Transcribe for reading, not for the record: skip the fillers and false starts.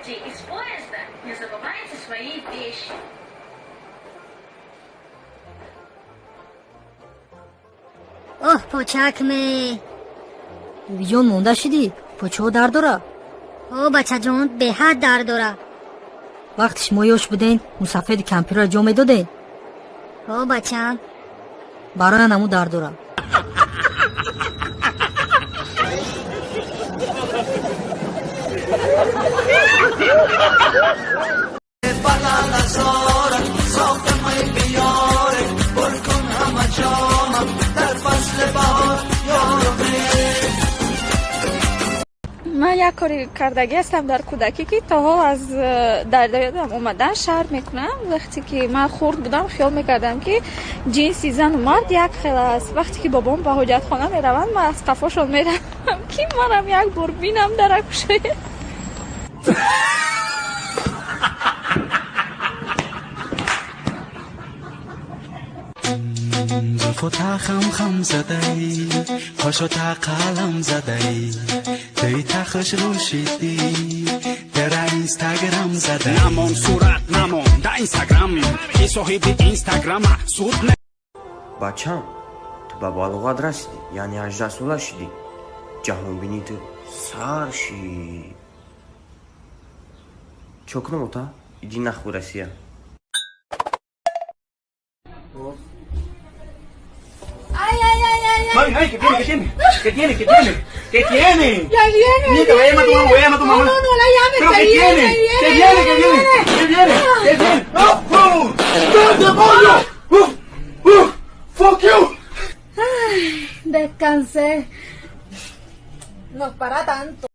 выходите из поезда, не забывайте свои вещи. Оҳ, почакме. Бибиҷон, монда шудӣ, почаҳо дард дора? О, бачаҷон, беҳад дард дора. Вақте шумо ёш буден, мусафеди кампирро ҷо медоден? О, бачам. Барои анаму дард дора. Ман як кори кардагӣ ҳастам дар кӯдакӣ, ки то ҳол аз дар ёдам омадан шарм мекунам. Вақте ки ман хурд будам, хиёл мекардам, ки ҷинси зану мард як хел аст. Вақте ки бобом ба ҳоҷатхона мераванд, ман аз қафошон меравам, ки манам як бор бинам даракушоя. Зулфута хам хам задай, хошута қалам задай, туйта хушрӯ шидӣ, дара Инстаграм задай. Намон, сурат намон да Инстаграм, ки соҳиби Инстаграма суд. Бачам, ту ба балоғат расидӣ, яъне 18-сола шудӣ, ҷаҳонбинӣ ту сар шид. Чо кунам, ота? Иди нахуй, Россия. Mami, mami, ¿qué tiene? ¿Qué tiene? ¿Qué tiene? ¿Qué tiene? ¿Qué tiene? Ya viene. Mira, voy a llamar a tu mamá, voy a llamar a tu mamá. No, no, no la llames. ¿Pero que qué viene, tiene? que ¿Qué viene? ¿Qué viene? ¿Qué viene? ¿Qué viene? ¡Oh! ¡Oh! ¡No, demonio! ¡Uf! ¡Uf! ¡Fuck you! Ay, descansé. No es para tanto.